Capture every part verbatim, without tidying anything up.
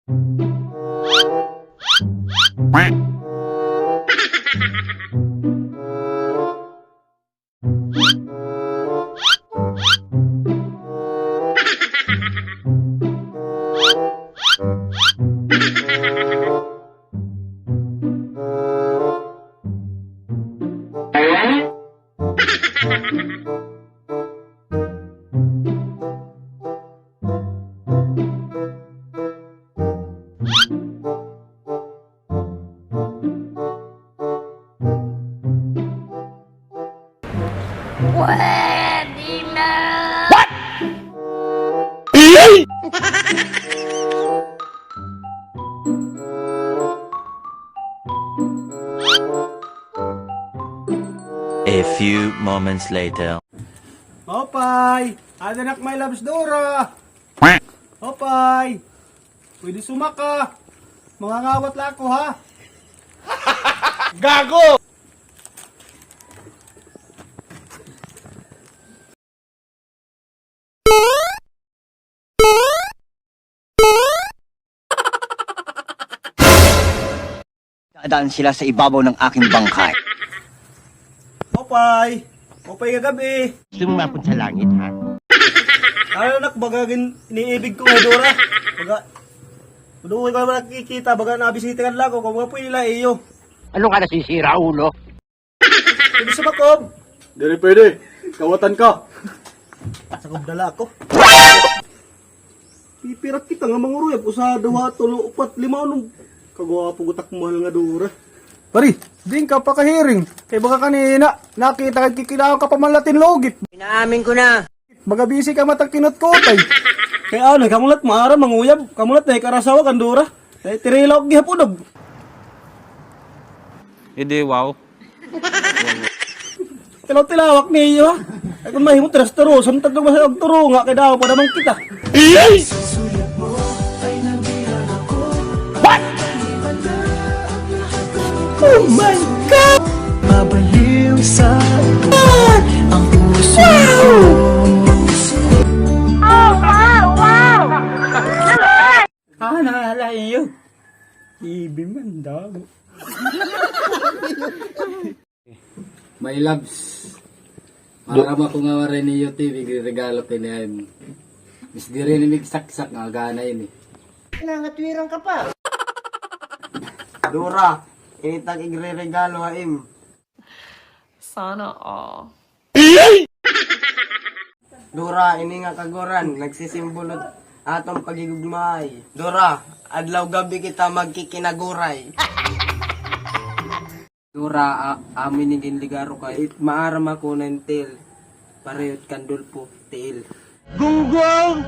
Pwede na! What? A few moments later. Opay! Ada nak my loves Dora! Opay! Pwede sumaka! Mangangawat la ako, ha? Gago! Dadaan sila sa ibabaw ng aking bangkay. Opay! Opay nga gab-i! Gusto mo mapunta sa langit, ha? Ano nak, baga gin-, iniibig ko nga Dora. Baga, duol ko naman nakikita, baga nabisita ka lang ako, kung mga pwede lang iyo. Ano ka nasisira, ulo? Pwede sumakob? Diri pwede. Kawatan ka. Sakob na la ako. Pipirat kita nga manguruyag. Usa, duha, tulo, upat, lima, unom. Kagwapo gutak mahal nga Dora. Pare, diin ka pakahiring? Kay baka kanina, nakita ka, kikilaon ka pa man latin lugit. Inaamin ko na. Baga busy ka mata kinutkutay. Kay ano, kamo lat maaram manguyab, kamo lat nakarasawa kan Dora. Kay tirilaw gihapon og. Hindi, wow. Tilaw-tilawak niyo, ha? Ay, kung mahimo, tiras-turusan, tagdang masayag turo nga, kay daw pa naman kita. What? Oh my God! Mabaliw sa buhay ang puso ko. Oh, wow, wow! Ah, naalala iyo. T V man daw. My loves, maaram ako nga waray niyo T V, igreregalo ko ini ha imo. Bis diri ini migsaksak nga gana ini. Nangatwirang ka pa. Dora, ini tak igreregalo ha imo. Sana all. Dora, ini nga kaguran, nagsisimbolo aton paghigugmaay. Dora, adlaw gab-i kita magkikinaguray. Dora, a-, amo ini ginligaro kay it maaram ako na intel. Parehot kan Dolpo, tiil. Gunggong!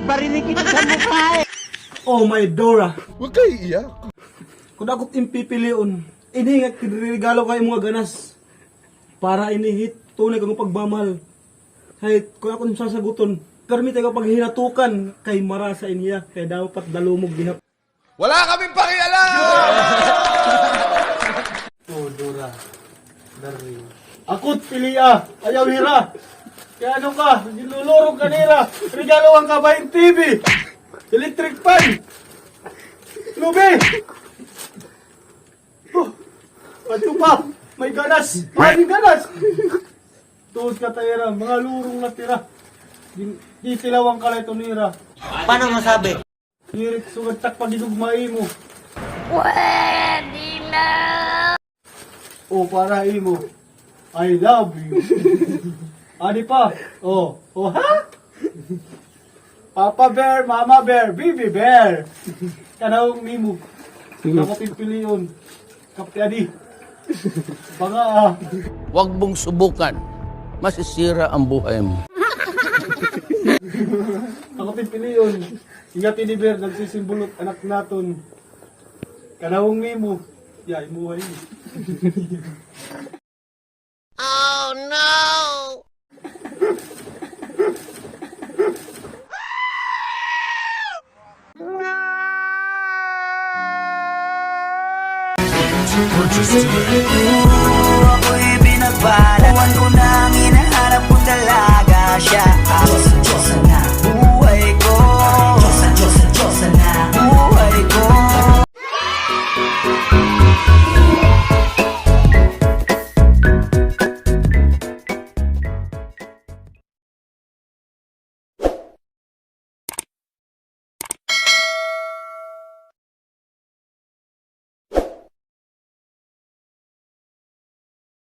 Barinig kita sa mukha, eh! Oh my Dora! Huwag kayo iiyak. Kun ako it im pipilion, ini nga kinregalo kay mga ganas. Para ini hit tunay kang pagmamahal. Hay, kun ako it im sasaguton, permi ta ka paghinatukan kay marasa ini hiya, kay dapat dalumog gihap. Wala kaming pakialam! Oh, Dora. Darling. Ako it pilia. Ayaw hira. Kay ano ka? Ginlulurog ka nira. Regalohan ka ba hin T V? Electric fan. Lubi. Oh, ano pa? May ganas. May ganas. Tuod ka ta ira. Mga lurong na tira. Di, di tilawan ka la ito nira. Paano masabi? Diri sugad tak paghigugma imo. Pwede na! O, para imo. I love you. Adi pa. O, o, ha? Papa Bear, Mama Bear, Baby Bear. Kanahong nimo. Sige. Ako pipilion. Kape adi. Banga, ah. Huwag mong subukan. Masisira ang buhay mo. Ako pipilion. Iya, Teddy Bear, nagsisimbulot, anak naton. Kanahong nimo. Ya, imuha ini. Oh, no! Ako'y binabala. Buwan ko nang hinahanap kung dalaga siya. Ako